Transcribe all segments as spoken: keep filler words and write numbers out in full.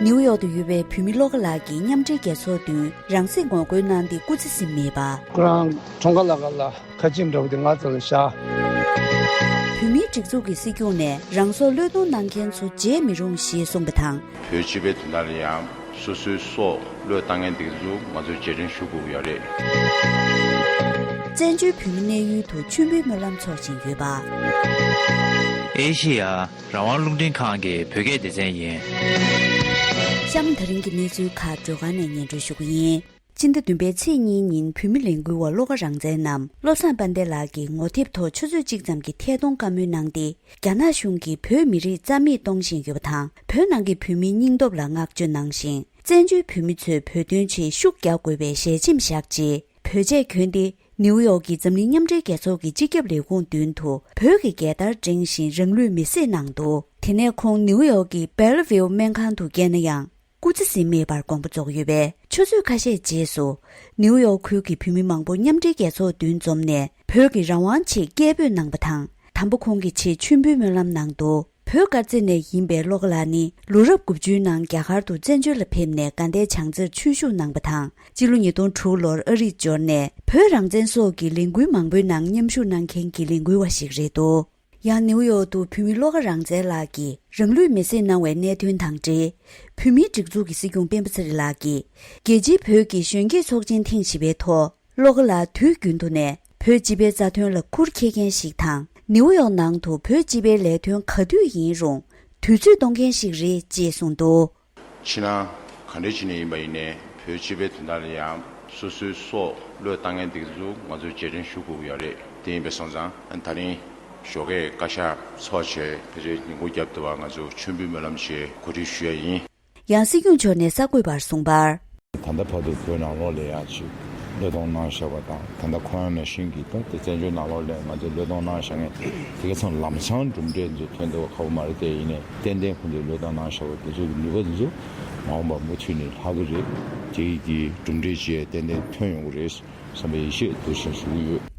ནིའུ་ཡོག་ཏུ་ཡོད་པའི་བོད་མི་བློ་དགའ་ལགས་ཀྱིས་མཉམ་འབྲེལ་རྒྱལ་ཚོགས་མདུན་རང་སྲེག་ངོ་རྒོལ་གནང་སྟེ་སྐུ་ཚེ་ཟིན་མེད་པ། ཁོ་རང་གྲོངས་ཁ་ལ་ཁ་ལ་ཁ་ཆེམས་འདྲ་བོ་དེ་ང་ཚོ་ལ་བཞག་བོད་མིའི་སྒྲིག་འཛུགས་ཀྱི་སྲིད་སྐྱོང་ནས་རང་སྲོག་བློས་གཏོང་གནང་མཁན་ཚོ་བརྗེད་མི་རུང་ཞེས་གསུངས་པ་དང་། བོད་སྤྱི་པའི་དོན་དག་ལ་ཡང་སོ་སོའི་སྲོག་བློས་བཏང་མཁན་དེ་ཚོ་ང་ཚོས་རྗེས་དྲན་ཞུ་དགོས་ཀྱི་ཡོད་རེད། བཙན་བྱོལ་བོད་མི་གནས་ཡུལ་དུ་མཆོད་འབུལ་སྨོན་ལམ་འཚོགས་བཞིན་ཡོད་པ། ཨེ་ཤེ་ཡ་རང་དབང་རླུང་འཕྲིན་ཁང་གི་བོད་སྐད་སྡེ་ཚན་ཡིན། གཤམ་དེ་རིང་གི་གནས་ཚུལ་ཁག་སྒྲོལ་དཀར་ནས་སྙན་སྒྲོན་ཞུ་གི་ཡིན། སྤྱི་ཟླ་བདུན་པའི་ཚེས་གཉིས་ཉིན་བོད་མི་ལས་འགུལ་བ་བློ་དགའ་རང་བཙན་ནམ་བློ་བཟང་དཔལ་ལྡན་ལགས་ཀྱིས་ངོ་དེབ་ཐོག་ཆུ་ཚོད་གཅིག་ཙམ་གྱི་ཐད་གཏོང་བཀའ་མོལ་གནང་སྟེ། རྒྱ་ནག་གཞུང་གིས་བོད་མི་རིགས་རྩ་མེད་གཏོང་བཞིན་ཡོད་པ་དང་། བོད་ནང་གི་བོད་མིའི་སྙིང་སྟོབས་ལ་བསྔགས་བརྗོད་གནང་ཞིང་། བཙན་བྱོལ་བོད་མི་ཚོས་བོད་དོན་ཆེད་ཤུགས་རྒྱག་དགོས་པའི་ཞལ་ཆེམས་བཞག་རྗེས། བོད་ཆས་གྱོན་ཏེ། ནིའུ་ཡོག་གི་འཛམ་གླིང་མཉམ་འབྲེལ་རྒྱལ་ཚོགས་ཀྱི་སྤྱི་ཁྱབ་ལས་ཁུངས་མདུན་དུ་བོད་ཀྱི་རྒྱལ་དར་བསྒྲེངས་ཤིང་རང་ལུས་མེར་སྲེག་གནང་འདུག་དེ་ནས་ཁོང་ནིའུ་ཡོག་གི་སྦེལ་ཝིའུ་སྨན་ཁང་དུ་བསྐྱལ་ན་ཡང་། སྐུ་ཚེ་ཟིན་མེད་པར་དགོངས་པ་རྫོགས་ཡོད་པས། ཆུ་ཚོད་ཁ་ཤས་རྗེས་སུ། ནིའུ་ཡོག་ཁུལ་གྱི་བོད་མི་མང་པོ་མཉམ་འབྲེལ་རྒྱལ་ཚོགས་མདུན་འཛོམས་ནས། བོད་ཀྱི་རང་དབང་ཆེད་སྐད་འབོད་གནང་པ་དང་། དམ་པ་ཁོང་གི་ཆེད་མཆོད་འབུལ་སྨོན་ལམ་གནང་འདུག་བོད་དཀར་མཛེས་ནས་ཡིན་པའི་བློ་དགའ་ལགས་ནི། ལོ་རབས་དགུ་བཅུའི་ནང་རྒྱ་གར་དུ་བཙན་བྱོལ་ལ་ཕེབས་ནས་དགའ་ལྡན་བྱང་རྩེར་ཆོས་ཞུགས་གནང་པ་དང་། སྤྱི་ལོ་ཉིས་སྟོང་དྲུག་ལོར་ཨ་རིར་འབྱོར་ནས། བོད་རང་བཙན་སོགས་ཀྱི་ལས་འགུལ་མང་པོའི་ནང་མཉམ་ཞུགས་གནང་མཁན་གྱི་ལས་འགུལ་བ་ཞིག་རེད་འདུག་ཡང་ནིའུ་ཡོག་ཏུ་བོད་མི་བློ་དགའ་རང་བཙན་ལགས་ཀྱིས་རང་ལུས་མེར་སྲེག་གནང་བའི་གནད་དོན་དང་འབྲེལ། བོད་མིའི་སྒྲིག་འཛུགས་ཀྱི་སྲིད་སྐྱོང་སྤེན་པ་ཚེ་རིང་ལགས་ཀྱིས། རྒྱལ་སྤྱིའི་བོད་ཀྱི་གཞོན་སྐྱེས་ཚོགས་ཆེན་ཐེངས་བཞི་པའི་ཐོག་བློ་དགའ་ལགས་དུས་རྒྱུན་དུ་ནས་བོད་སྤྱི་པའི་རྩ་དོན་ལ་ཁུར་འཁྱེར་མཁན་ཞིག་དང་། ནིའུ་ཡོག་ནང་དུ་བོད་སྤྱི་པའི་ལས་དོན་ག་དུས་ཡིན་རུང་དུས་ཚོད་གཏོང་མཁན་ཞིག་རེད་ཅེས་གསུངས་འདུག་ཕྱི་ནང་ག་འདྲ་བྱས་ནས་ཡིན་པ་ཡིན་ནའི་བོད་སྤྱི་པའི་དོན་དག་ལ་ཡང་སོ་སོའི་སྲོག་བློས་བཏང་མཁན་དེ་ཚོ་ང་ཚོས་རྗེས་དྲན་ཞུ་དགོས་ཀྱི་ཡོད་རེད། དེ་ཡིན་པ་སོང་ཙང་ད་རིང་ཞོགས་ཀས་བཀའ་ཤག་ཚོགས་བྱས་ཕལ་ཆེར་ཉིན་གུང་རྒྱབ་ཏུ་བ་ང་ཚོ་མཆོད་འབུལ་སྨོན་ལམ་ཞེས་གོ་སྒྲིག་ཞུ་ཡ་ཡིན། ཡང་སྲིད་སྐྱོང་མཆོག་ནས་གསར་འགོད་པར་གསུངས་པར། ད་ལྟ་བར་དུ་བོད་ནང་ལོགས་ལ་ཡང་ཅིག་བློས་གཏོང་གནང་བཞག་པ་དང་། ད་ལྟ་ཁོ་རང་ནང་བཞིན་གྱི་ད་དེ་བཙན་བྱོལ་ནང་ལོགས་ལ་ང་ཚོས་བློས་གཏོང་གནང་བཞག་མཁན་དེ་ག་ཚང་ལམ་སང་གྲུབ་འབྲས་ཚོ་ཐོན་འདུག་བ། ཁག་པོ་མ་རེད། དེ་ཡིན་ནའི་ཏན་ཏན་ཁོང་ཚོས་བློས་གཏོང་གནང་བཞག་པ་དེ་ཚོ་གི་ནུས་པ་དེ་ཚོ་མ་འོངས་པ་མུ་མཐུད་ནས་ལྷག་གི་རེད། དེ་གི་གྲུབ་འབྲས་ཅིག་ཏན་ཏན་ཐོན་ཡོང་གི་རེད་བསམ་པའི་ཡིད་ཆེས་དུ་ཞིག་ཞུ་གི་ཡོད།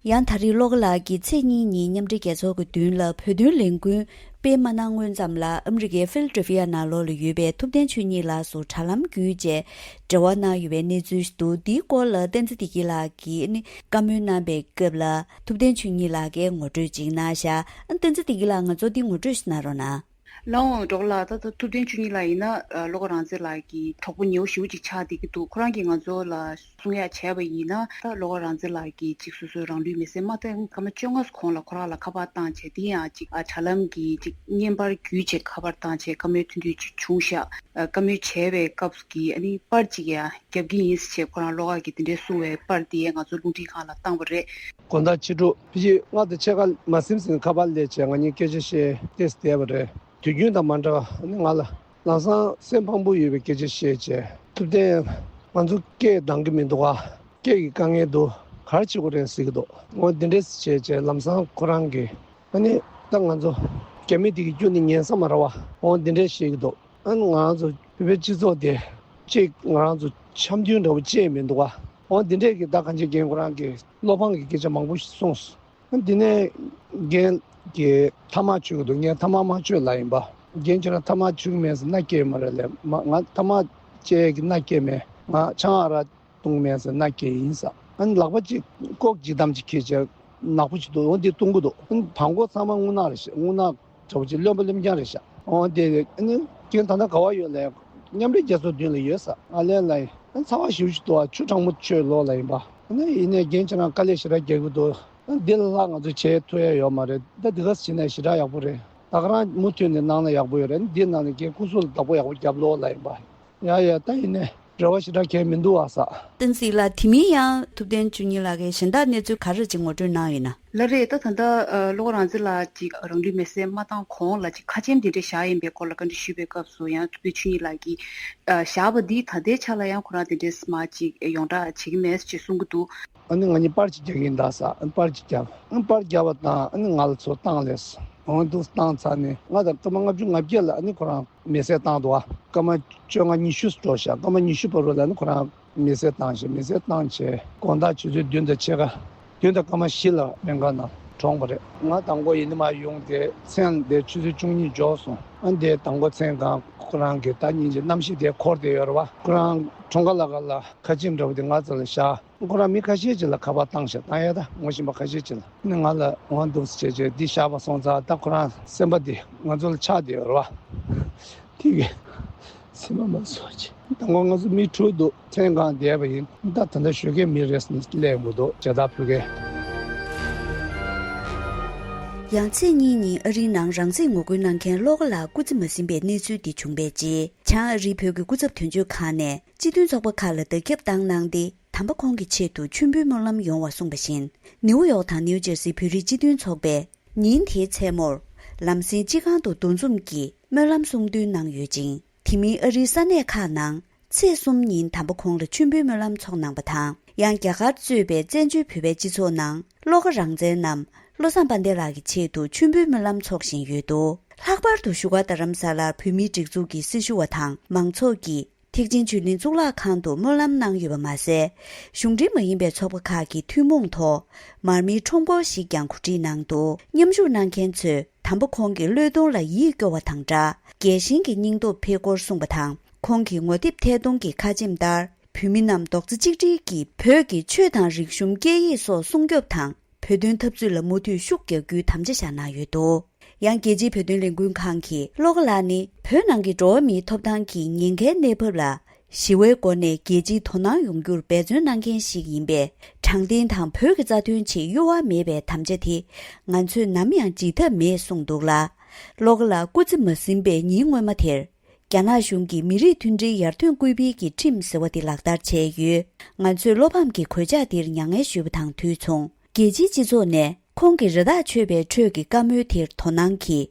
ཡང་ད་རེས་བློ་དགའ་ལགས་ཀྱིས་ཚེས་གཉིས་ཉིན་མཉམ་འབྲེལ་རྒྱལ་ཚོགས་ཀྱི་མདུན་ལ་བོད་དོན་ལས་འགུལ་སྤེལ་མ་གནང་སྔོན་ཙམ་ལ། ཨ་མི་རི་ཀའི་ཕིལ་ཌེལ་ཕི་ཡ་ནང་ལོགས་ལ་ཡོད་པའི་ཐུབ་བསྟན་ཆོས་ཉིད་ལགས་སུ་དྲ་ལམ་བརྒྱུད་བཅས་འབྲེལ་བ་གནང་ཡོད་པའི་གནས་ཚུལ་ཞིག་འདུག་འདིའི་སྐོར་ལ་བསྟན་འཛིན་བདེ་སྐྱིད་ལགས་ཀྱིས་ནི་བཀའ་མོལ་གནང་པའི་སྐབས་ལ། ཐུབ་བསྟན་ཆོས་ཉིད་ལགས་ཀྱིས་ངོ་སྤྲོད་ཅིག་གནང་བཞག་ཨ་བསྟན་འཛིན་བདེ་སྐྱིད་ལགས། ང་ཚོ་འདི་ངོ་སྤྲོད་ཞིག་གནང་རོགས་གནང་། ལགས་འོང་། གྲོགས་ལགས། ད་ལྟ་ཐུབ་བསྟན་ཆོས་ཉིད་ལགས་ཡིན་ན། ཨ། བློ་དགའ་རང་བཙན་ལགས་ཀྱི་གྲོགས་པོ་ཉེ་བོ་ཞེ་པོ་ཅིག་ཆགས་བསྡད་ཀྱི་འདུག་ཁོ་རང་གིས་ང་ཚོ་ལ་གསུང་ཡག་བྱས་པ་ཡིན་ན། ད་བློ་དགའ་རང་བཙན་ལགས་ཀྱིས་ཅིག་སོ་སོའི་རང་ལུས་མེར་སྲེག་མ་བཏང་སྐར་མ་བཅོ་ལྔ་གོང་ལ་ཁོ་རང་ལ་ཁ་པར་བཏང་བྱས། དེ་ཡང་ཅིག་ཨ། དྲ་ལམ་གྱི་ཅིག་བརྙན་པར་བརྒྱུད་བྱས་ཁ་པར་བཏང་བྱས་བཀའ་མོལ་ཐུང་ཐུང་ཅིག་བྱུང་ཤག་ཨ། བཀའ་མོལ་བྱས་པའི་སྐབས་ཀྱི་ཨ་ནི་པར་ཅིག་ཡང་རྒྱབ་ཀྱི་ཡིན་ཟེར་བྱས་ཁོ་རང་བློ་དགའ་གིས་དེ་འདྲའི་གསུངས་པའི་པར་དེ་ཡང་ང་ཚོ་རླུང་འཕྲིན་ཁང་ལ་བཏང་བ་རེད། དགོང་དག་ཕྱི་དྲོ་ཕལ་ཆེར་ལྔ་དང་ཕྱེད་ཀ་མ་ཟིན་ཟིན་ཁ་པར་སླེབས་བྱས་ང་གཉིས་སྐད་ཆ་བཤད་བལྟས་བསྡད་པ་རེད། དུས་རྒྱུན་དང་མ་འདྲ་བ་ནི་ང་ལ་ལམ་སང་སེམས་ཕམ་པོ་ཡོད་པའི་སྐད་ཆ་བཤད་བྱས། ཐུབ་བསྟན། ང་ཚོ་སྐད་འདང་གི་མི་འདུག་ག་སྐད་ཀྱི་དཀའ་ངལ་འདུག་ག་རེ་བྱེད་དགོས་རེད་ཟེར་གྱི་འདུག་འོ་འདི་འདྲས་བྱས་བྱས་ལམ་སང་ཁོ་རང་གིས་ཨ་ནི་ད་ང་ཚོ་རྒྱ་མི་དེ་གི་རྒྱུ་ནི་ཉན་ས་མ་རེད་བ། འོ་འདི་འདྲས་བཤད་ཀྱི་འདུག་ཨ་ནི་ང་རང་ཚོ་བོད་པའི་སྤྱི་ཚོགས་དེ་གཅིག་ང་རང་ཚོ་འཆམ་མཐུན་འདྲ་བོ་ཅིག་མི་འདུག་ག་འོ་འདི་འདྲས་ཀྱི་ད་གང་ཅི་རྒན་ཁོ་རང་གིས་བློ་ཕམ་གྱི་སྐད་ཆ་མང་པོ་ཞིག་གསུངས་སོང་། འདི་ནས་རྒན་གྱིས་ཐ་མག་མཆོད་ཀྱི་འདུག་ངས་ཐ་མག་མ་མཆོད་ལབ་ཡིན་པ། རྒན་ཁྱོད་རང་ཐ་མག་མཆོད་ཀྱི་མེད་ཟེར་མནའ་སྐྱེལ་མ་རེད་ལབ། མ་ང་ཐ་མག་བཅད་ཀྱི་མནའ་སྐྱེལ་མེད། ང་ཆང་ཨ་རག་བཏུང་མེད་ཟེར་མནའ་སྐྱེལ་ཡིན་ས། ཨ་ནི་ལག་པ་གཅིག་ལྐོག་ལྗིད་དམ་གཅིག་འཁྱེར་བྱས་ནག་པོ་ཅིག་འདུག་འོ་འདི་བཏུང་གི་འདུག་ཨ་ནི་བྲང་ཁོག་ཚང་མ་རྔུལ་ནག་རེད་ཤག་རྔུལ་ནག་འདྲ་བོ་ཅིག་རློན་པ་རློན་རྐྱང་རེད་ཤག་འོ་དེ་ཨ་ནི་ཁྱོད་ད་ལྟ་ག་བ་ཡོད་ལབ། མཉམ་འབྲེལ་རྒྱལ་ཚོགས་མདུན་ལ་ཡོད་ས། ང་ལན་ལབ་ཡིན། ཨ་ནི་ཚ་བ་ཞེ་པོ་ཅིག་འདུག་ཨ། ཆུ་གྲང་མོ་མཆོད་ལོ་ལབ་ཡིན་པ། ཨ་ནི་ཡིན་ནའི་རྒན་ཁྱེད་རང་དཀའ་ལས་ཞེ་དྲག་རྒྱག་གི་འདུག་ཨ་ནི་འདི་ལ་ལྷག་ང་ཚོས་བྱེད་ཐུབ་ཡ་ཡོད་མ་རེད། ད་འདི་ག་བྱེད་ན་ཞེ་དྲག་ཡག་པོ་རེད། ད་ག་རང་མུ་མཐུད་ནས་གནང་ན་ཡག་པོ་ཡོད་རེད། འདི་གནང་ནས་རྒན་སྐུ་གཟུགས་ལ་བདག་པོ་ཡག་པོ་རྒྱབ་ལོ་ལབ་ཡིན་པ། ཡ་ཡ། ད་ཡིན་ནའི་རེ་བ་ཞེ་དྲག་གང་ཡང་མི་འདུག་ཨ་ས། བསྟན་འཛིན་ལགས། དེ་མིན་ཡང་ཐུབ་བསྟན་ཆོས་ཉིད་ལགས་ཀྱིས་གཞན་དག་གནས་ཚུལ་ག་རེ་ཅིག་ངོ་སྤྲོད་གནང་ཡོད་ན། ལགས་རེད། ད་ད་ལྟ་ཨ་བློ་དགའ་རང་བཙན་ལགས་ཅིག་རང་ལུས་མེར་སྲེག་མ་བཏང་གོང་ལ་ཅིག་ཁ་ཆེམས་དེ་འདྲ་བཞག་ཡིན་པའི་སྐོར་ལ་བཀའ་འདྲི་ཞུས་པའི་སྐབས་སུ་ཡང་ཐུབ་བསྟན་ཆོས་ཉིད་ལགས་ཀྱིས་ཨ་བཞག་པ་འདི་ད་ལྟའི་ཆ་ལ་ཡང་ཁོ་རང་དེ་འདྲས་མ་ཅིག་ཡོངས་བསྒྲགས་བྱེད་ཀྱི་མེད་ཅེས་གསུང་གི་འདུག་ཨ་ནི་ང་གཉིས་པར་ཅིག་རྒྱག་གི་ཡིན་ད་ས། ཨ་ནི་པར་ཅིག་བརྒྱབ། ཨ་ནི་པར་བརྒྱབ་པ་དང་ཨ་ནི་ང་ལ་ཚུར་བཏང་ལས་སོང་། འོ་འདུག་བཏང་ཚར་ནས་ང་དང་སྐར་མ་ལྔ་བཅུ་ང་བརྒྱད་ལ་ཨ་ནི་ཁོ་རང་མེར་སྲེག་བཏང་འདུག་ཨ། སྐར་མ་བཅོ་ལྔ་ཉི་ཤུ་འགྲོ་ཤག་སྐར་མ་ཉི་ཤུ་བར་དུ་ལ་ཨ་ནི་ཁོ་རང་མེར་སྲེག་བཏང་ཞིང་། མེར་སྲེག་བཏང་བྱས་དགོང་དག་ཆུ་ཚོད་བདུན་དང་ཕྱེད་ཀ་བདུན་དང་སྐར་མ་བཞི་ལ་སྨན་ཁང་ནང་གྲོངས་པ་རེད། ང་དང་པོ་ཡིན་ནི་མ་ཡོང་དེ་མཚན་དེ་ཆུ་ཚོད་བཅུ་གཉིས་འབྱོར་སོང་། ཨ་འདི་དང་པོ་མཚན་གང་ ཁོ་རང་གི་ད་སྙིང་རྗེ་རྣམ་ཤེས་དེ་འཁོར་བསྡད་ཡོད་རེད་བ། ཁོ་རང་གྲོངས་ཁ་ལ་ག་ལ་ཁ་ཆེམས་འདྲ་བོ་དེ་ང་རྩ་ལ་བཞག་ཁོ་རང་མི་ཁ་ཤས་ཅིག་ལ་ཁ་པར་བཏང་ཤག་བཏང་ཡ་ད་ངོ་ཤེས་པ་ཁ་ཤས་ཅིག་ལ་ནི་ང་ལ་འོང་འདུག་ཟེར་བྱས་བྱས་འདི་བཞག་པ་སོང་ཙང་ད་ཁོ་རང་སེམས་པ་འདི་ང་ཚོ་ལ་ཆགས་བསྡད་ཡོད་རེད་བ། དེ་གི་སེམས་པ་མ་བཟོད་ཅིག་དང་པོ་ང་ཚོ་མི་དྲུག་འདུག་ཚན་གང་བསྡད་པ་ཡིན། ད་ད་ལྟ་ཞོགས་ཀས་མི་རེས་ནི་སླེབས་འགྲོ་འདུག་བྱ་ཐབས་ཕུལ་གས། ཡང་ཚེས་གཉིས་ཉིན་ཨ་རིའི་ནང་རང་བཙན་ངོ་རྒོལ་གནང་མཁན་བློ་དགའ་ལགས་སྐུ་ཚེ་མ་ཟིན་པའི་གནས་ཚུལ་འདི་བྱུང་བའི་རྗེས། བྱང་ཨ་རིའི་བོད་ཀྱི་སྐུ་ཚབ་དོན་གཅོད་ཁང་ནས་སྤྱི་མཐུན་ཚོགས་པ་ཁག་ལ་བརྡ་ཁྱབ་བཏང་གནང་སྟེ། དམ་པ་ཁོང་གི་ཆེད་དུ་མཆོད་འབུལ་སྨོན་ལམ་ཡོང་བ་གསུངས་པ་བཞིན། ནིའུ་ཡོག་དང་ནིའུ་ཇེར་སིའི་བོད་རིགས་སྤྱི་མཐུན་ཚོགས་པས་ཉིན་དེའི་མཚན་མོར་ལམ་སེང་སྤྱི་ཁང་དུ་འདུ་འཛོམས་ཀྱིས་སྨོན་ལམ་གསུང་འདོན་གནང་ཡོད་ཅིང་། དེ་མིན་ཨ་རིའི་ས་གནས་ཁག་ནང་ཚེས་གསུམ་ཉིན་དམ་པ་ཁོང་ལ་མཆོད་འབུལ་སྨོན་ལམ་འཚོགས་གནང་པ་དང་། ཡང་རྒྱ་གར་གཙོས་པའི་བཙན་བྱོལ་བོད་པའི་སྤྱི་ཚོགས་ནང་བློ་དགའ་རང་བཙན་ནམ་བློ་བཟང་དཔལ་ལྡན་ལགས་ཀྱི་ཆེད་དུ་མཆོད་འབུལ་སྨོན་ལམ་འཚོགས་བཞིན་ཡོད་འདུག་ལྷག་པར་དུ་བཞུགས་སྒར་རྡ་རམ་ས་ལར་བོད་མིའི་སྒྲིག་འཛུགས་ཀྱི་སྲི་ཞུ་བ་དང་མང་ཚོགས་ཀྱིས། ཐེག་ཆེན་ཆོས་གླིང་གཙུག་ལག་ཁང་དུ་སྨོན་ལམ་གནང་ཡོད་པ་མ་ཟད། གཞུང་འབྲེལ་མ་ཡིན་པའི་ཚོགས་པ་ཁག་གིས་ཐུན་མོང་ཐོག་མར་མེའི་ཁྲོམ་སྐོར་ཞིག་ཀྱང་གོ་སྒྲིག་གནང་འདུག་མཉམ་ཞུགས་གནང་མཁན་ཚོས་དམ་པ་ཁོང་གི་བློས་གཏོང་ལ་ཡིད་སྐྱོ་བ་དང་སྦྲགས། རྒྱས་ཤིང་གི་སྙིང་སྟོབས་འཕེལ་སྐོར་གསུངས་པ་དང་། ཁོང་གི་ངོ་དེབ་ཐད་གཏོང་གི་ཁ་ཆེམས་ལྟར། བོད་མི་རྣམས་རྡོག་རྩ་གཅིག་སྒྲིལ་གྱིས་བོད་ཀྱི་ཆོས་དང་རིག་གཞུང་སྐད་ཡིག་སོགས་སྲུང་སྐྱོབ་དང་། བོད་དོན་འཐབ་རྩོད་ལ་མུ་མཐུད་ཤུགས་རྒྱག་རྒྱུའི་དམ་བཅའ་བཞག་གནང་ཡོད་འདུག་ཡང་རྒྱལ་སྤྱིའི་བོད་དོན་ལས་འགུལ་ཁང་གིས་བློ་དགའ་ལགས་ནི་བོད་ནང་གི་འགྲོ་བ་མིའི་ཐོབ་ཐང་གི་ཉེན་ཁའི་གནས་བབ་ལ་ཞི་བའི་སྒོ་ནས་རྒྱལ་སྤྱིའི་དོ་སྣང་ཡོང་རྒྱུར་འབད་བརྩོན་གནང་མཁན་ཞིག་ཡིན་པས། དྲང་བདེན་དང་བོད་ཀྱི་རྩ་དོན་ཆེད་གཡོ་བ་མེད་པའི་དམ་བཅའ་དེ་ང་ཚོས་ནམ་ཡང་བརྗེད་ཐབས་མེད་གསུངས་འདུག་ལ། བློ་དགའ་ལགས་སྐུ་ཚེ་མ་ཟིན་པའི་ཉིན་སྔོན་མ་དེར། རྒྱ་ནག་གཞུང་གིས་མི་རིགས་མཐུན་སྒྲིལ་ཡར་ཐོན་སྐུལ་སྤེལ་གྱི་ཁྲིམས་ཟེར་བ་དེ་ལག་བསྟར་བྱས་ཡོད། ང་ཚོས་བློ་ཕམ་གྱི་གོད་ཆག་འདིར་མྱ་ངན་ཞུས་པ་དང་དུས་མཚུངས། རྒྱལ་སྤྱིའི་སྤྱི་ཚོགས་ནས་ཁོང་གི་རེ་ཐག་ཆོད་པའི་ཁྲོད་ཀྱི་བཀའ་མོལ་དེར་དོ་སྣང་གིས།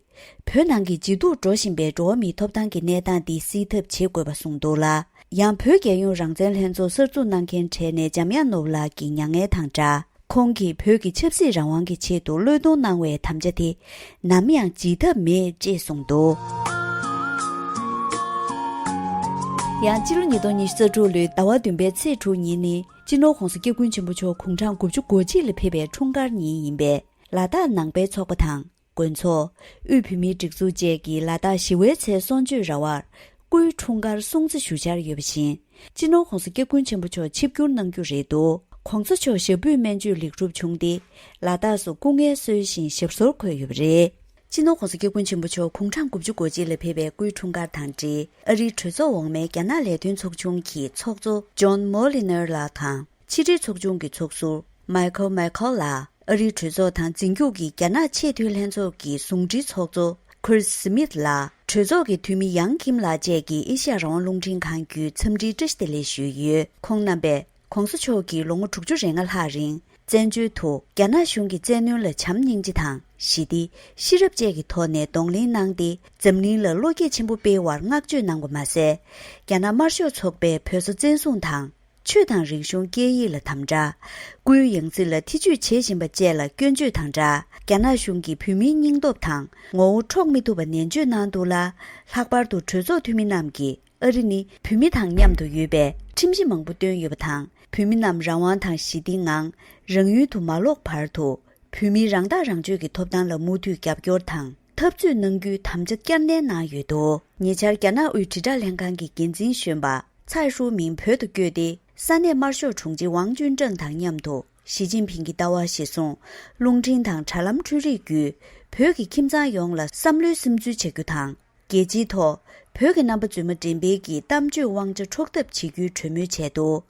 བོད་ནང་གི་ཇེ་སྡུག་འགྲོ་བཞིན་པའི་འགྲོ་བ་མིའི་ཐོབ་ཐང་གི་གནས་སྟངས་འདི་སེལ་ཐབས་བྱེད་དགོས་པ་གསུངས་འདུག་ལ། ཡང་བོད་རྒྱལ་ཡོངས་རང་བཙན་ལྷན་ཚོགས་གསར་འཛུགས་གནང་མཁན་གྲས་ནས་འཇམ་དབྱངས་ནོར་བུ་ལགས་ཀྱི་མྱ་ངན་དང་སྦྲགས། ཁོང་གིས་བོད་ཀྱི་ཆབ་སྲིད་རང་དབང་གི་ཆེད་དུ་བློས་གཏོང་གནང་བའི་དམ་བཅའ་དེ་ནམ་ཡང་བརྗེད་ཐབས་མེད་ཅེས་གསུངས་འདུག་ཡང་སྤྱི་ལོ་ཉིས་སྟོང་ཉི་ཤུ་རྩ་དྲུག་ལོའི་ཟླ་བ་བདུན་པའི་ཚེས་དྲུག་ཉིན་ནི་སྤྱི་ནོར་༧གོང་ས་༧སྐྱབས་མགོན་ཆེན་པོ་མཆོག་དགུང་གྲངས་དགུ་བཅུ་གོ་གཅིག་ལ་ཕེབས་པའི་འཁྲུངས་སྐར་ཉིན་ཡིན་པས། ལ་དྭགས་ནང་པའི་ཚོགས་པ་དང་། དགོན་ཚོགས། དབུས་བོད་མིའི་སྒྲིག་འཛུགས་བཅས་ཀྱིས་ལ་དྭགས་ཞི་བའི་ཚལ་གསུང་ཆོས་ར་བར་སྐུའི་འཁྲུངས་སྐར་སྲུང་བརྩི་ཞུ་འཆར་ཡོད་པ་བཞིན། སྤྱི་ནོར་༧གོང་ས་༧སྐྱབས་མགོན་ཆེན་པོ་མཆོག་ཆིབས་བསྒྱུར་གནང་རྒྱུ་རེད་འདུག ༸གོང་ས་མཆོག་ཞབས་པུས་སྨན་བཅོས་ལེགས་གྲུབ་བྱུང་སྟེ། ལ་དྭགས་སུ་སྐུ་ངལ་གསོ་བཞིན་ཞབས་སོར་འཁོད་ཡོད་པ་རེད། སྤྱི་ནོར་༸གོང་ས་༸སྐྱབས་མགོན་ཆེན་པོ་མཆོག་དགུང་གྲངས་དགུ་བཅུ་གོ་གཅིག་ལ་ཕེབས་པའི་སྐུའི་འཁྲུངས་སྐར་དང་འབྲེལ། ཨ་རིའི་གྲོས་ཚོགས་འོག་མའི་རྒྱ་ནག་ལས་དོན་ཚོགས་ཆུང་གི་ཚོགས་གཙོ་ཇོན་མོ་ལི་ནེར་ལགས་དང་། ཕྱི་དྲིལ་ཚོགས་ཆུང་གི་ཚོགས་ཟུར་མའི་ཁལ་མའི་ཁལ་ལགས། ཨ་རིའི་གྲོས་ཚོགས་དང་འཛིན་སྐྱོང་གི་རྒྱ་ནག་ཆེས་མཐོའི་ལྷན་ཚོགས་ཀྱི་ཟུང་འབྲེལ་ཚོགས་གཙོ་ཁུར་སི་མིད་ལགས། གྲོས་ཚོགས་ཀྱི་འཐུས་མི་ཡང་ཁིམ་ལགས་བཅས་ཀྱིས་ཨེ་ཤ་ཡ་རང་དབང་རླུང་འཕྲིན་ཁང་བརྒྱུད་འཚམས་འདྲིའི་བཀྲ་ཤིས་བདེ་ལེགས་ཞུས་ཡོད། ཁོང་རྣམ་པས་༸གོང་ས་མཆོག་གིས་ལོ་ངོ་དྲུག་ཅུ་རེ་ལྔ་ལྷག་རིང་བཙན་བྱོལ་དུ་རྒྱ་ནག་གཞུང་གི་བཙན་གནོན་ལ་བྱམས་སྙིང་རྗེ་དང་ཞི་བདེ། ཤེས་རབ་བཅས་ཀྱི་ཐོག་ནས་གདོང་ལེན་གནང་སྟེ། འཛམ་གླིང་ལ་བློ་སྐྱེད་ཆེན་པོ་སྤེལ་བར་བསྔགས་བརྗོད་གནང་བ་མ་ཟད། རྒྱ་ནག་དམར་ཤོག་ཚོགས་པས་བོད་ས་བཙན་བཟུང་དང་། ཆོས་དང་རིག་གཞུང་སྐད་ཡིག་ལ་དམ་དྲག་སྐུའི་ཡང་སྲིད་ལ་ཐེ་ཇུས་བྱེད་བཞིན་པ་བཅས་ལ་སྐྱོན་བརྗོད་དང་སྦྲགས། རྒྱ་ནག་གཞུང་གིས་བོད་མིའི་སྙིང་སྟོབས་དང་ངོ་བོ་འཕྲོག་མི་ཐུབ་པ་ནན་བརྗོད་གནང་འདུག་ལ། ལྷག་པར་དུ་གྲོས་ཚོགས་འཐུས་མི་རྣམས་ཀྱིས་ཨ་རི་ནི་བོད་མི་དང་མཉམ་དུ་ཡོད་པའི་ཁྲིམས་གཞི་མང་པོ་བཏོན་ཡོད་པ་དང་། བོད་མི་རྣམས་རང་དབང་དང་ཞི་བདེའི་ངང་རང་ཡུལ་དུ་མ་ལོག་བར་དུ། བོད་མིའི་རང་ཐག་རང་གཅོད་ཀྱི་ཐོབ་ཐང་ལ་མུ་མཐུད་རྒྱབ་སྐྱོར་དང་འཐབ་རྩོད་གནང་རྒྱུའི་དམ་བཅའ་བསྐྱར་ནན་གནང་ཡོད་འདུག་ཉེ་ཆར་རྒྱ་ནག་དབུས་དྲིལ་བསྒྲགས་ལྷན་ཁང་གི་འགན་འཛིན་གཞོན་པ་ཚའེ་ཧྲུའུ་མིང་བོད་དུ་བསྐྱོད་དེ། ས་གནས་དམར་ཤོག་དྲུང་ཆེ་ཝང་ཅུན་ཀྲེང་དང་མཉམ་དུ་ཞི་ཅིན་ཕིང་གི་ལྟ་བ་གཞིར་བཟུང་། རླུང་འཕྲིན་དང་དྲ་ལམ་འཕྲུལ་རིག་བརྒྱུད་བོད་ཀྱི་ཁྱིམ་ཚང་ཡོངས་ལ་བསམ་བློའི་སིམ་འཛུལ་བྱ་རྒྱུ་དང་། རྒྱལ་སྤྱིའི་ཐོག་བོད་ཀྱི་རྣམ་པ་རྫུན་མ་འགྲེམས་སྤེལ་གྱི་གཏམ་བརྗོད་དབང་ཆ་འཕྲོག་ཐབས་བྱེད་རྒྱུའི་གྲོས་མོལ་བྱས་འདུག་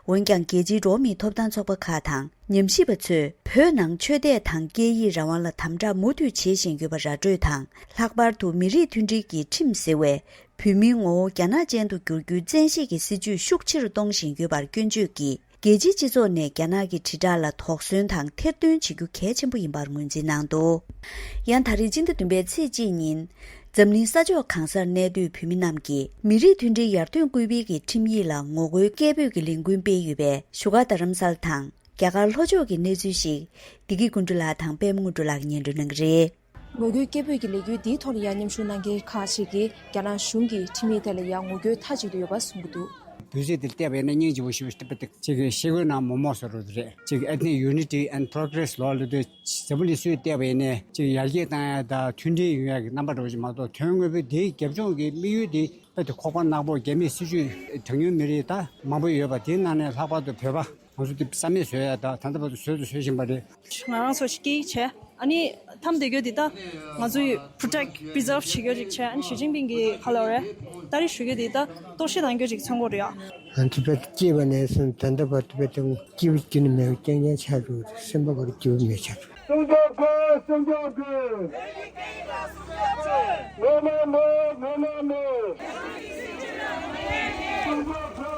འོན་ཀྱང་། རྒྱལ་སྤྱིའི་འགྲོ་བ་མིའི་ཐོབ་ཐང་ཚོགས་པ་ཁག་དང་ཉམས་ཞིབ་པ་ཚོས། བོད་ནང་ཆོས་དད་དང་སྐད་ཡིག་རང་དབང་ལ་དམ་དྲག་མུ་མཐུད་བྱེད་བཞིན་ཡོད་པ་ར་སྤྲོད་དང་། ལྷག་པར་དུ་མི་རིགས་མཐུན་སྒྲིལ་གྱི་ཁྲིམས་ཟེར་བས། བོད་མིའི་ངོ་བོ་རྒྱ་ནག་ཅན་དུ་བསྒྱུར་རྒྱུའི་བཙན་ཤེད་ཀྱི་སྲིད་བྱུས་ཤུགས་ཆེ་རུ་གཏོང་བཞིན་ཡོད་པར་སྐྱོན་བརྗོད་ཀྱིས། རྒྱལ་སྤྱིའི་སྤྱི་ཚོགས་ནས་རྒྱ་ནག་གི་དྲིལ་བསྒྲགས་ལ་དོགས་ཟོན་དང་ཐེར་འདོན་བྱེད་རྒྱུ་གལ་ཆེན་པོ་ཡིན་པར་ངོས་འཛིན་གནང་འདུག་ཡང་ད་རེས་སྤྱི་ཟླ་བདུན་པའི་ཚེས་གཅིག་ཉིན། འཛམ་གླིང་ས་ཕྱོགས་གང་སར་གནས་སྡོད་བོད་མི་རྣམས་ཀྱིས་མི་རིགས་མཐུན་སྒྲིལ་ཡར་ཐོན་སྐུལ་སྤེལ་གྱི་ཁྲིམས་ཡིག་ལ་ངོ་རྒོལ་སྐད་འབོད་ཀྱི་ལས་འགུལ་སྤེལ་ཡོད་པས། བཞུགས་སྒར་རྡ་རམ་ས་ལ་དང་རྒྱ་གར་ལྷོ་ཕྱོགས་ཀྱི་གནས་ཚུལ་ཞིག་བདེ་སྐྱིད་ཀུན་འདུས་ལགས་དང་པད་མ་དངོས་གྲུབ་ལགས་སྙན་སྒྲོན་གནང་གི་རེད། ངོ་རྒོལ་སྐད་འབོད་ཀྱི་ལས་འགུལ་འདིའི་ཐོག་ལ་ཡང་མཉམ་ཞུགས་གནང་མཁན་ཁག་ཅིག་གིས་རྒྱ་ནག་གཞུང་གི་ཁྲིམས་ཡིག་དེ་ལ་ཡང་ངོ་རྒོལ་མཐའ་གཅིག་ཏུ་ཡོད་པ་གསུང་གི་འདུག་འབོད་ཚིག་དེ་བལྟས་པ་ཡིན་ན་སྙིང་རྗེ་པོ་ཞེ་པོ་ཞིག་བལྟས་པ་དེ་གཅིག་གི་ཤེལ་སྒོའི་ནང་མོག་མོག་བཟོ་འདྲ་རེད། གཅིག་གི་Ethnic Unity and Progress ལོ་ལ་དུས་འཛམ་བུ་གླིང་སུས་བལྟས་པ་ཡིན་ནའི་གཅིག་ཡར་རྒྱས་བཏང་ཡ་དང་མཐུན་སྒྲིལ་ཡོང་ཡ་གི་རྣམ་པ་འདྲ་བོ་ཞིག་མ་གཏོགས། དོན་དངོས་པོའི་དེའི་རྒྱབ་ལྗོངས་ཀྱི་དམིགས་ཡུལ་དེ་དཔེ་དེ་ཁོག་པ་ནག་པོ། རྒྱ་མིའི་སྲིད་ཇུས་གྲངས་ཉུང་མི་རིགས་ད་མང་པོ་ཡོད་པ་དེའི་ནང་ནས་ལྷག་པར་དུ་བོད་པ། ང་ཚོ་དེ་རྩ་མེད་བཟོ་ཡ་དང་ད་ལྟ་བར་དུ་བཟོས་དང་བཟོ་བཞིན་པ་རེད། ང་རང་ཚོ་སྐད་ཡིག་བྱས། ཨ་ནི་ཐམ་དེ་གྱོད་དེ་ད་ང་ཚོས་protect preserve བྱེད་རྒྱུ་ཅིག་བྱས། ཨ་ནི་ཞི་ཅིན་ཕིང་གིས་ག་ལབ་རེད། ད་རེས་ཞུ་རྒྱུ་དེ་ད་གཏོར་བཤིག་བཏང་རྒྱུ་ཅིག་མཚོན་གྱི་རེད་ཨ། ང་ཚོ་བོད་སྐྱེས་པ་ནས་བཟུང་ད་ལྟ་བར་དུ་བོད་དང་སྐྱིད་པོ་ཁྱོན་ནས་མེད་པ་རྐྱང་རྐྱང་ཆགས་འགྲོ། སེམས་པ་ག་རེ་སྐྱིད་པོ་མེད་ཆགས་འགྲོ། སྲུང་སྐྱོབ་དགོས། སྲུང་སྐྱོབ་དགོས། ངོ་མ་མེད། ངོ་མ་མེད།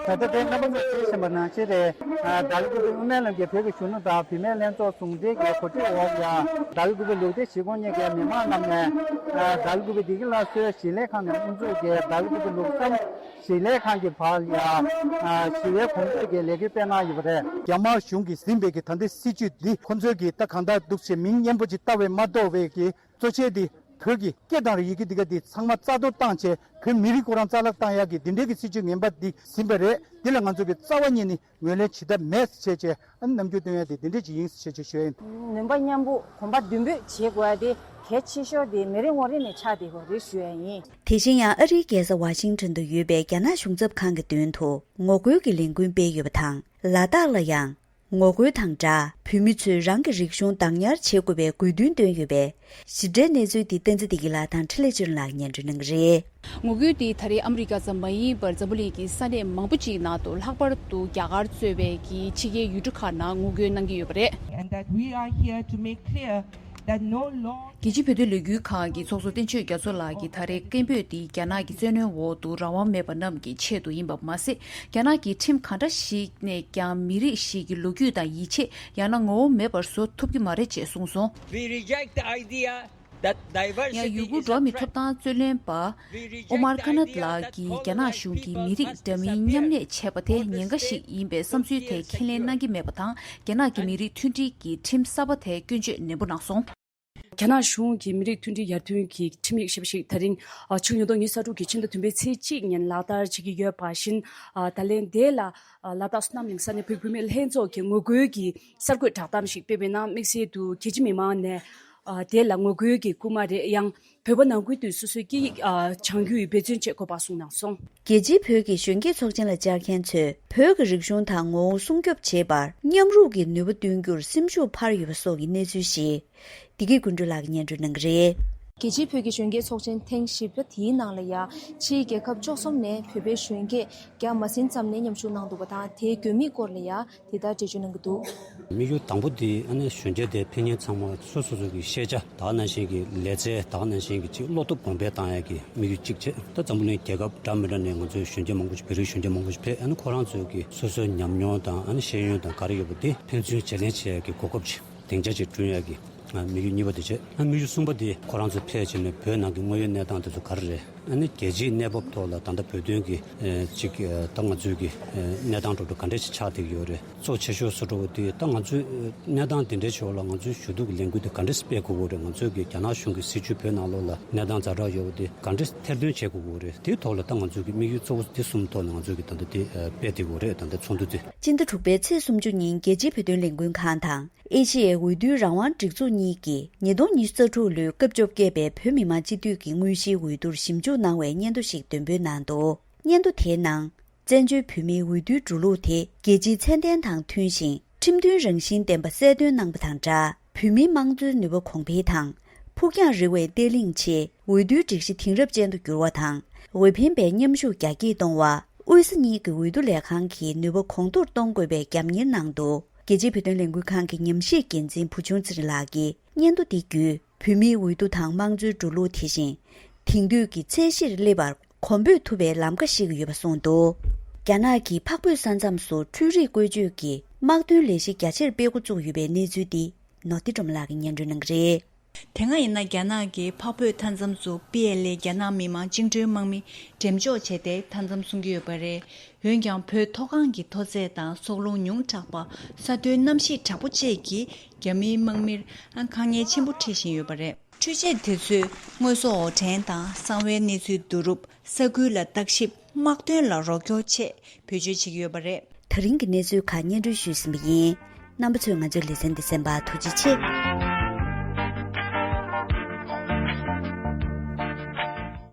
ད་ལྟ་དེ་རྣམ་པ་ཚོས་གཟིགས་བཞིན་པ་ནང་བཞིན་རེད། ཨ། ཌལ་གུ་པེ་དབུ་མའི་ལམ་གྱི་བོད་ཀྱི་གཞོན་ནུ་དང་བུད་མེད་ལྷན་ཚོགས་ཟུང་འབྲེལ་གྱི་གོ་སྒྲིག་འོག་ཡ། ཌལ་གུ་པེ་ལུགས་བདེ་གཞིས་ཁོངས་གཉིས་ཀའི་མི་མང་རྣམས་ནས། ཨ། ཌལ་གུ་པེ་བདེ་སྐྱིད་ལྷ་གསོལ་གཞིས་ལས་ཁང་ནས་དབུ་འཛུགས་ཀྱིས་ཌལ་གུ་པེ་ལུགས་བསམ་གཞིས་ལས་ཁང་གི་བར་ཡ། ཨ། ཞི་བའི་གོམ་བགྲོད་ཀྱི་ལས་འགུལ་སྤེལ་གནང་ཡོད་པ་རེད། རྒྱ་དམར་གཞུང་གིས་ཟིན་པའི་གི་ད་ལྟའི་སྲིད་བྱུས་འདི་ཁོ་ཚོས་གི་ད་གང་ལྟར་འདུག་བྱས་མིང་སྙན་པོ་ཅིག་བཏགས་པས་མ་གཏོགས་པའི་གི་གཙོ་ཆེ་འདི་བོད་ཀྱི་སྐད་དང་ཡི་གེ་འདི་ག་འདི་ཚང་མ་རྩ་གཏོར་བཏང་བྱས་བོད་མི་རིགས་ཁོ་རང་རྩ་བརླག་བཏང་ཡག་གི་འདི་འདྲའི་གི་སྲིད་བྱུས་ངན་པ་འདི་ཟིན་པ་རེད། འདི་ལ་ང་ཚོ་གི་རྩ་བ་ཉིད་ནས་ངོས་ལེན་བྱེད་ཐབས་མེད་ཟེར་བྱས་བྱས། ཨ་ནི་རྣམ་འགྱུར་སྟོན་ཡ་དེ་འདི་འདྲས་ཅིག་ཡིན་ཟེར་བྱས་བྱས་ཞུ་ཡ་ཡིན། ནུས་པ་མཉམ་སྤུངས་གོམ་པ་མདུན་སྤོས་བྱེད་དགོས་ཡ་དེ་གལ་ཆེ་ཤོས་དེ་མི་རེ་ངོ་རེ་ནས་ཆགས་བསྡད་དགོས་རེད་ཞུ་ཡ་ཡིན། དེ་བཞིན་ཡང་ཨ་རིའི་རྒྱལ་ས་ཝ་ཤིང་ཊོན་དུ་ཡོད་པའི་རྒྱ་ནག་གཞུང་ཚབ་ཁང་གི་མདུན་དུ་ངོ་རྒོལ་གྱི་ལས་འགུལ་སྤེལ་ཡོད་པ་དང་། ལ་དྭགས་ལ་ཡང་ངོ་རྒོལ་དང་སྦྲགས་བོད་མི་ཚོས་རང་གི་རིག་གཞུང་བདག་ཉར་བྱེད་དགོས་པའི་དགོས་འདུན་བཏོན་ཡོད་པས། ཞིབ་ཕྲའི་གནས་ཚུལ་འདི་བསྟན་འཛིན་བདེ་སྐྱིད་ལགས་དང་འཕྲིན་ལས་ཆོས་སྒྲོན་ལགས་སྙན་སྒྲོན་གནང་གི་རེད། ངོ་རྒོལ་དེ་ད་རེས་ཨ་མི་རི་ཀ་ཙམ་མ་ཡིན་པར་འཛམ་བུ་གླིང་གི་ས་གནས་མང་པོ་ཅིག་ནང་དུ་ལྷག་པར་དུ་རྒྱ་གར་གཙོས་པའི་གི་ཕྱི་རྒྱལ་ཡུལ་གྲུ་ཁག་ནང་ངོ་རྒོལ་གནང་གི་ཡོད་པ་རེད། And that we are here to make clear that no law རྒྱལ་སྤྱིའི་བོད་དོན་ལས་འགུལ་ཁང་གི་ཚོགས་གཙོ་བསྟན་ཆོས་རྒྱ་མཚོ་ལགས་ཀྱིས་ད་རེས་སྐད་འབོད་འདི་རྒྱ་ནག་གི་བཙན་གནོན་འོག་ཏུ་རང་དབང་མེད་པ་རྣམས་ཀྱི་ཆེད་དུ་ཡིན་པ་མ་ཟད། རྒྱ་ནག་གི་ཁྲིམས་གང་འདྲ་ཞིག་ནས་ཀྱང་མི་རིགས་ཤིག་གི་ལོ་རྒྱུས་དང་ཡིད་ཆེས་ཡང་ན་ངོ་བོ་མེད་པར་བཟོ་ཐུབ་ཀྱི་མ་རེད་ཅེས་གསུངས་སོང་། We reject the idea that diversity ཡང་ཡུ་གུར་is འགྲོ་བ་མིའི་ཐོབ་ཐང་རྩོད་ལེན་པ་ཨོ་མར་ཁ་ནད་ལགས་ཀྱིས་རྒྱ་ནག་གཞུང་གིས་མི་རིགས་འདྲ་མིན་མཉམ་གནས་བྱས་པ་དེ་ཉེན་ཁ་ཞིག་ཡིན་པའི་བསམ་ཚུལ་དེ་ཁས་ལེན་གནང་གི་མེད་པ་དང་། རྒྱ་ནག་གི་མི་རིགས་མཐུན་སྒྲིལ་གྱི་ཁྲིམས་གསར་པ་དེ་སྐྱོན་བརྗོད་ནན་པོ་གནང་སོང་། རྒྱ་ནག་གཞུང་གིས་མི་རིགས་མཐུན་སྒྲིལ་ཡར་ཐོན་གྱི་ཁྲིམས་ཡིག་ཞེས་པ་ཞིག་ད་རིང་ཨ་ཆུ་ཉིས་སྟོང་ཉི་ཤུ་རྩ་དྲུག་གི་ཕྱི་ཟླ་བདུན་པའི་ཚེས་གཅིག་ཉིན་ལག་བསྟར་བྱེད་ཀྱི་ཡོད་པ་བཞིན། ཨ་ད་ལན་དེ་ལ་ཨ་ལ་དྭགས་བསོད་ནམས་གླིང་ས་གནས་བོད་བུད་མེད་ལྷན་ཚོགས་ཀྱིས་ངོ་རྒོལ་གྱི་གསར་འགོད་བསྒྲགས་གཏམ་ཞིག་སྤེལ་བའི་ནང་། དམིགས་བསལ་དུ་རྒྱལ་སྤྱི་མི་མང་ནས་ཨ་དེ་ལ་ངོ་རྒོལ་གྱི་སྐུལ་མ་རེད། ཡང་བོད་པ་ནང་ཁུལ་དུ་སོ་སོའི་སྐད་ཡིག་ཨ་སྦྱང་རྒྱུའི་འབད་བརྩོན་བྱེད་དགོས་པ་གསུངས་གནང་སོང་། རྒྱལ་སྤྱིའི་བོད་ཀྱི་གཞོན་སྐྱེས་ཚོགས་ཆེན་ལ་བཅར་མཁན་ཚོས་བོད་ཀྱི་རིག་གཞུང་དང་ངོ་བོ་སྲུང་སྐྱོབ་བྱེད་པར་མཉམ་རུབ་ཀྱི་ནུས་པ་བཏོན་རྒྱུར་སེམས་ཤུགས་འཕར་ཡོད་པ་སོགས་ཀྱི་གནས་ཚུལ་ཞིག་བདེ་སྐྱིད་ཀུན་གྲོལ་ལགས་ཀྱིས་སྙན་སྒྲོན་གནང་གི་རེད། རྒྱལ་སྤྱིའི་བོད་ཀྱི་གཞོན་སྐྱེས་ཚོགས་ཆེན་ཐེངས་བཞི་པ་དེའི་ནང་ལ་ཡང་ཕྱིའི་རྒྱལ་ཁབ་བཅུ་གསུམ་ནས་བོད་པའི་གཞོན་སྐྱེས་བརྒྱ་མ་ཟིན་ཙམ་ནས་མཉམ་ཞུགས་གནང་འདུག་པ་དང་། དེའི་དགོས་དམིགས་སྐོར་ལ་ཡང་དེ་ལྟར་འགྲེལ་བརྗོད་གནང་གི་འདུག། དམིགས་ཡུལ་དང་པོ་དེ་ཨ་ནི་གཞོན་སྐྱེས་དེ་ཕེབས་མཁན་ཚང་མ་སོ་སོ་སོ་གི་ཤེས་བྱ་ད་ག་ནང་བཞིན་གྱི་ལེགས་ཚན་ད་ག་ནང་བཞིན་གྱི་ཅིག་བློ་སྟོབས་གོང་འཕེལ་བཏང་ཡག་གི་དམིགས་ཡུལ་གཅིག་བྱས། ད་འཛམ་བུ་གླིང་རྒྱལ་ཁབ་འདྲ་མི་འདྲ་ནས་ང་ཚོའི་གཞོན་སྐྱེས་མང་པོ་ཞིག་བོད་རིགས་གཞོན་སྐྱེས་མང་པོ་ཞིག་ཕེབས། ཨ་ནི་ཁོ་རང་ཚོའི་གི་སོ་སོའི་ཉམས་མྱོང་དང་ཨ་ནི་ཤེས་ཡོན་དང་ག་རེ་ཡོད་པ་དེ་ཕན་ཚུན་བརྗེ་ལེན་བྱེད་ཡག་གི་གོ་སྐབས་ཅིག་སྡིངས་ཆ་ཅིག་བསྐྲུན་ཡག་གི་དམིགས་ཡུལ་གཉིས་པ་དེ་བྱས། ཨ་དམིགས་ཡུལ་གསུམ་པ་དེ་ཁོ་རང་ཚོ་ཕེབས་བྱས་ནས་བོད་ནང་གི་དངོས་ཡོད་གནས་སྟངས་དེ་ཚོ་ག་རེ་རེད། ཨ་ནི་རྒྱལ་སྤྱིའི་གནས་བབ་ཐོག་ལ་ད་ལྟ་བོད་དོན་གྱི་ཨེ་ཅིག་ཨེ་ད་ང་ཚོའི་གི་ཨེ་གནས་སྟངས་འགྲོ་གྲོན་ག་འདྲས་ཞིག་ཆགས་བསྡད་ཀྱི་ཡོད་རེད། གཙོ་ཆེ་ཤོས་སུ་འགྲོ་བ་དེ་ད་ང་ཚོའི་ཨེ་གནས་སྟངས་དེ་འདྲའི་ཕྱོགས་ལ་ང་ཚོའི་ཞུ་གཏུག་གི་ལས་འགུལ་དེ་ག་འདྲས་སྤེལ་དགོས་ཀྱི་རེད། ང་ཚོའི་གི་རྒྱ་ནག་གཞུང་གི་སྲིད་བྱུས་བོད་ནང་ལོགས་ལ་གནས་སྟངས་ཛ་དྲག་ཡོད་པ་དེ་ག་འདྲས་ཐེར་འདོན་བྱེད་དགོས་ཀྱི་རེད། དེའི་ཐོག་ལ་ད་ང་ཚོའི་གི་དམིགས་ཡུལ་གཙོ་བོ་དེ་གསུམ་ཐོག་ནས་ང་ཚོའི་གི་ད་ལྟ་དེ་ཨེ་སྤེལ་བསྡད་ཀྱི་ཡོད་རེད། ད་ལྟ་ཚོགས་འདུ་དེ། སྤྱི་ཟླ་དྲུག་པའི་ཚེས་སུམ་ཅུ་ཉིན་རྒྱལ་སྤྱིའི་བོད་དོན་ལས་འགུལ་ཁང་དང་། ཨེ་ཤི་ཡའི་འོས་བསྡུའི་རང་དབང་སྒྲིག་འཛུགས་གཉིས་ཀྱིས་ཉིས་སྟོང་ཉི་ཤུ་རྩ་དྲུག་ལོའི་སྐབས་བཅོ་བརྒྱད་པའི་བོད་མི་མང་སྤྱི་འཐུས་ཀྱི་དངོས་གཞིའི་འོས་བསྡུར་ཞིབ་འཇུག་གནང་བའི་སྙན་ཐོ་ཞིག་འདོན་སྤེལ་གནང་འདུག། སྙན་ཐོ་དེའི་ནང་། བཙན་བྱོལ་བོད་མིའི་འོས་བསྡུའི་འགྲོ་ལུགས་དེ་རྒྱལ་སྤྱིའི་ཚད་ལྡན་དང་མཐུན་ཞིང་ཁྲིམས་མཐུན་རང་བཞིན་ལྡན་པ་གསལ་སྟོན་གནང་པ་དང་སྦྲགས། བོད་མིའི་དམངས་གཙོའི་ནུས་པ་གོང་འཕེལ་དང་། ཕུགས་རྒྱང་རིང་བའི་བརྟན་ལྷིང་ཆེད་འོས་བསྡུའི་སྒྲིག་གཞི་དེང་རབས་ཅན་དུ་འགྱུར་བ་དང་། འོས་འཕེན་པའི་མཉམ་ཞུགས་རྒྱ་སྐྱེད་གཏོང་བ། དབུས་ས་གཉིས་ཀྱི་འོས་བསྡུ་ལས་ཁང་གི་ནུས་པ་གོང་མཐོར་གཏོང་དགོས་པའི་རྒྱབ་གཉེར་གནང་འདུག། རྒྱལ་སྤྱིའི་བོད་དོན་ལས་འགུལ་ཁང་གི་ཉམས་ཞིབ་འགན་འཛིན་བུ་ཆུང་ཚེ་རིང་ལགས་ཀྱིས་སྙན་ཐོ་འདི་བརྒྱུད། བོད་མིའི་འོས་བསྡུ་དང་དམངས་གཙོའི་འགྲོ་ལུགས་དེ་བཞིན། དེང་དུས་ཀྱི་ཚད་གཞིར་སླེབས་པར་གོམ་པ་སྤོས་ཐུབ་པའི་ལམ་ཁ་ཞིག་ཡོད་པ་གསུངས་འདུག། རྒྱ་ནག་གི་འཕགས་བོད་ས་མཚམས་སུ་འཕྲུལ་རིག་བཀོལ་སྤྱོད་ཀྱི་དམག་དོན་ལས་གཞི་རྒྱ་ཆེར་སྤེལ་འགོ་བཙུགས་ཡོད་པའི་གནས་ཚུལ་འདི་ནོར་བདེ་སྒྲོལ་མ་ལགས་ཀྱིས་སྙན་སྒྲོན་གནང་གི་རེད། དེ་སྔ་ཡིན་ན་རྒྱ་ནག་གིས་འཕགས་བོད་མཐའ་མཚམས་སུ་པི་ཨེལ་ཨེ་རྒྱ་ནག་མི་དམངས་བཅིངས་འགྲོལ་དམག་མི་འགྲེམས་འཇོག་བྱས་ཏེ་མཐའ་མཚམས་སྲུང་གི་ཡོད་པ་རེད། འོན་ཀྱང་བོད་མཐོ་སྒང་གི་མཐོ་ཚད་དང་སྲོག་རླུང་ཉུང་དྲགས་པ། ས་མཐོའི་གནམ་གཤིས་དྲག་པོ་བཅས་ཀྱིས་རྒྱ་མིའི་དམག་མིར་དཀའ་ངལ་ཆེན་པོ་འཕྲད་བཞིན་ཡོད་པ་རེད། འཕྲུལ་ཆས་དེ་ཚོས་དངོས་ཟོག་འོར་འདྲེན་དང་གསང་བའི་གནས་ཚུལ་བསྡུ་རུབ། ས་ཁུལ་ལ་བརྟག་ཞིབ། དམག་དོན་ལ་རོགས་སྐྱོར་ཆེད་བེད་སྤྱོད་བྱེད་ཀྱི་ཡོད་པ་རེད། ད་རིང་གི་གནས་ཚུལ་ཁག་སྙན་སྒྲོན་ཞུས་ཟིན་པ་ཡིན། རྣམ་པ་ཚོས་ང་ཚོའི་ལེ་ཚན་འདི་གསན་པར་ཐུགས་རྗེ་ཆེ།